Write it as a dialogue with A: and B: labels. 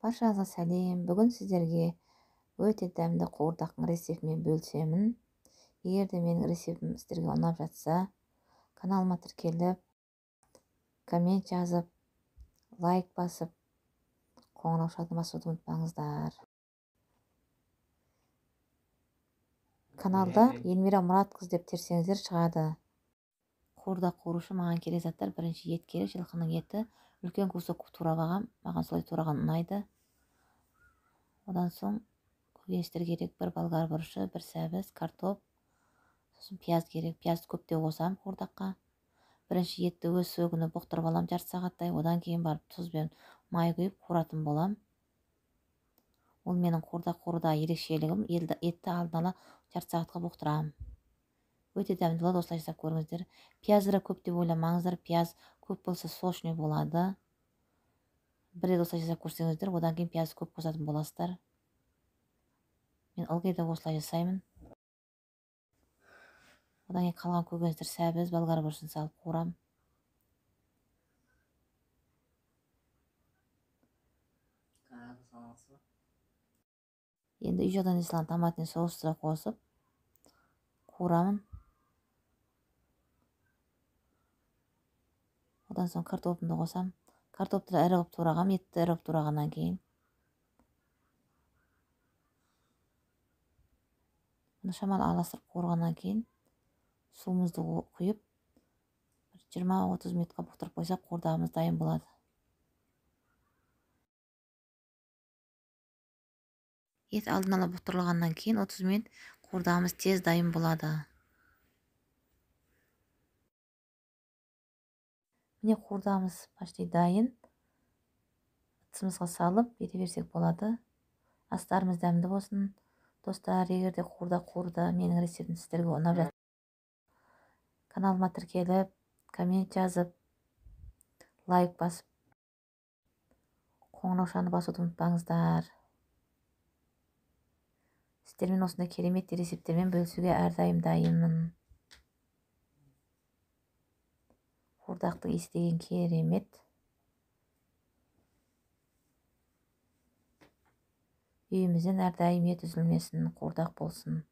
A: Баршаңызға сәлем. Бүгін сіздерге өте дәмді қуырдақтың рецептімен бөлісемін. Егер де менің рецептім сіздерге ұнап жатса, каналыма тіркеліп, коммент жазып, лайк басып, қоңыраушаны басуды ұмытпаңыздар. Каналда Эльмира Мұратқызы деп терсеңіздер шығады. Қуырдақ қуыру үшін маған керек заттар: бірінші ет керек, жылқының еті, үлкен кусок турап алғам, маған солай тураған ұнайды. Одан соң көкөністер керек, бір болгар бұрышы, бір сәбіз, картоп, сосын пияз керек. Пиязды көптеу қосамын қуырдаққа. Бірінші етті өз сөгіні бұқтырып алам жарты сағаттай, одан кейін барып тұз бен май құйып қуыратын болам. Ол менің қуырдақ қуырудағы ерекшелігім, етті алдын ала жарты сағатқа бұқтырамын. Өте дәмді болады, осылай жасап көріңіздер. Пиязды да көп деп ойламаңыздар, пияз көп болса сочный болады. Бір рет осылай жасап көрсеңіздер, одан кейін пиязды көп қосатын боласыздар. Мен ылғи да осылай жасаймын. Одан кейін қалған көкөністер, сәбіз, болгар бұрышын салып қуырамын. Енді үй жағдайында жасалған томатный соусты қосып қуырамын. Одан соң картопымды қосам. Картопты ірі қылып турағам, етті ірі қылып турағаннан кейін. Бұны шамалы араластырып қуырғаннан кейін суымызды құйып, 20-30 минутқа бұқтырып қойсақ, қуырдағымыз дайын болады. Ет алдын ала бұқтырылғаннан кейін 30 минут қуырдағымыз тез дайын болады. Міне қуырдағымыз почти дайын. Ыдысымызға салып бере берсек болады. Астарымыз дәмді болсын. Достар, егер де қуырдақ қуырда менің рецептім сіздерге ұнап жатса, каналыма тіркеліп, коммент жазып, лайк басып, қоңыраушаны басуды ұмытпаңыздар. Сіздермен осындай керемет рецепттермен бөлісуге әрдайым дайынмын. Қуырдақтың иісі деген керемет. Үйімізден әрдайым ет үзілмесін, қуырдақ болсын.